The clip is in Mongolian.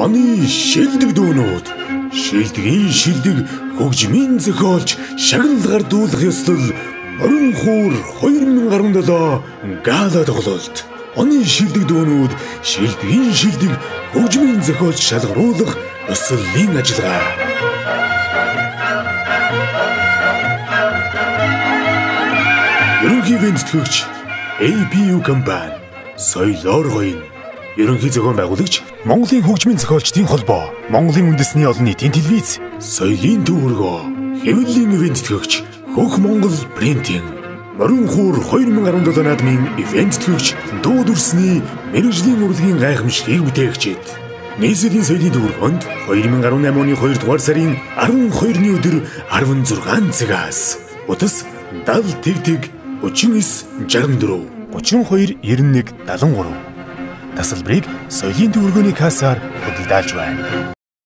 Оны шилдэг дүүнүүд, шилдгийн шилдэг хөгжмийн зохиолч шагнал гардуулах ёслол Морин хуур 2017 гала тоглолт. Оны шилдэг дүүнүүд, шилдгийн шилдэг хөгжмийн зохиолч шалгаруулах ёслолын ажиллагаа. Ерөнхий бэнтгэгч APU компани соёлоор гоёно. Ерөнхий зохион байгуулагч Монголын хөгжмийн зохиолчдын холбоо, Монголын үндэсний олон нийтийн телевиз, соёлын төв өргөө, хэвлэлийн ивент тэтгэгч Хөх Монгол принтинг, Морин хуур 2017 наадмын ивент тэтгэгч дуу дүрсний мэргэжлийн урлагийн гайхамшигыг бүтээгчид. Нийслэлийн соёлын төв өргөөнд 2018 оны 2 дугаар сарын 12-ны өдөр 16 цагаас утас 70 тэг тэг 39 64 32 91 73 тасалбарыг соёлын төв өргөөний кассаар худалдаалж байна.